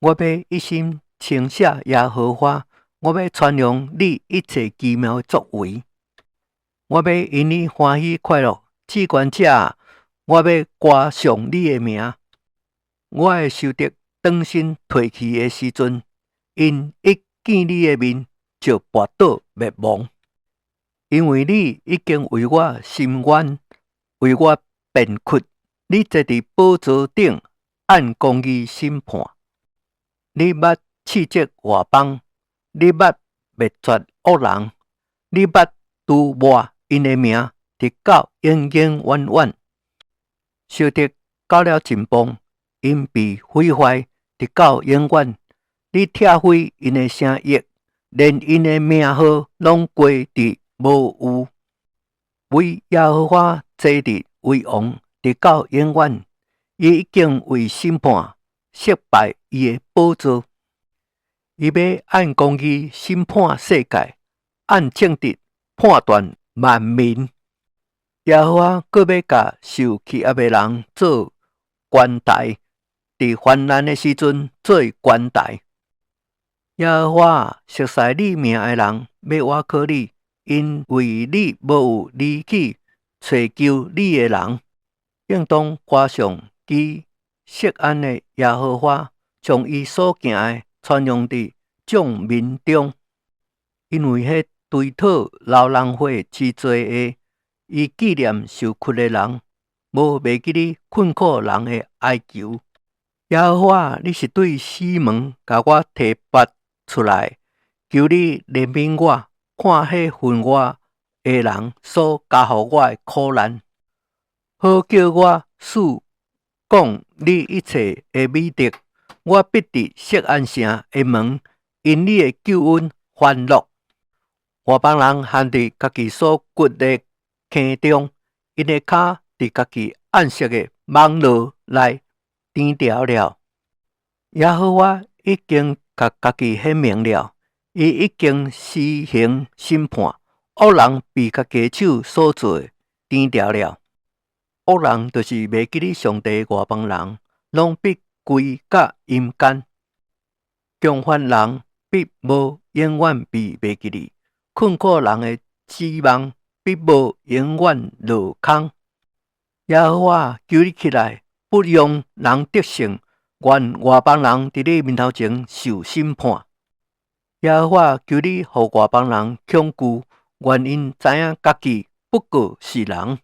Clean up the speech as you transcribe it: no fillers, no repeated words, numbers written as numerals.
我欲一心稱謝耶和華，我欲傳揚你一切奇妙的作為。我欲因你歡喜快樂，至懸者啊，我欲歌頌你的名。我的仇敵轉身退去的時陣，𪜶一見你的面就跋倒滅亡。因為你已經為我伸冤，為我辯屈，你坐佇寶座頂，按公義審判。你捌斥責外邦，你捌滅絕惡人，你捌塗抹𪜶的名，直到永永遠遠。仇敵到了盡步，𪜶被毀壞，直到永遠。你拆毀𪜶的城邑，連𪜶的名號攏歸佇無有。惟耶和華坐佇為王，直到永遠。伊已經為審判設擺伊的寶座，伊欲按公義審判世界，按正直判斷萬民。耶和華閣欲共受欺壓的人做懸台，佇患難的時陣做懸台。耶和華，熟似你名的人欲倚靠你，因為你無有離棄揣求你的人。應當歌頌佇錫安的耶和華，將伊所行的傳揚佇眾民中。因為彼追討流人血之罪的，伊紀念受屈的人，無袂記得困苦人的哀求。耶和華，你是對死門共我提拔出來，求你憐憫我，看彼恨我的人所加予我的苦難，好叫我述講你一切的美德。我必佇錫安城的門，因你的救恩歡樂。外邦人陷佇家己所掘的坑中，𪜶的跤佇家己按設的網羅內顛牢了。耶和華已經共家己顯明了，伊已經施行審判，惡人被家己手所做的顛牢了。惡人就是袂記得上帝的外邦人，攏必歸到陰間。強犯人必無永遠被袂記得，困苦人的指望必無永遠落空。耶和華，求你起來，不容人得勝，願外邦人佇你面頭前受審判。耶和華，求你予外邦人恐懼，願𪜶知影家己不過是人。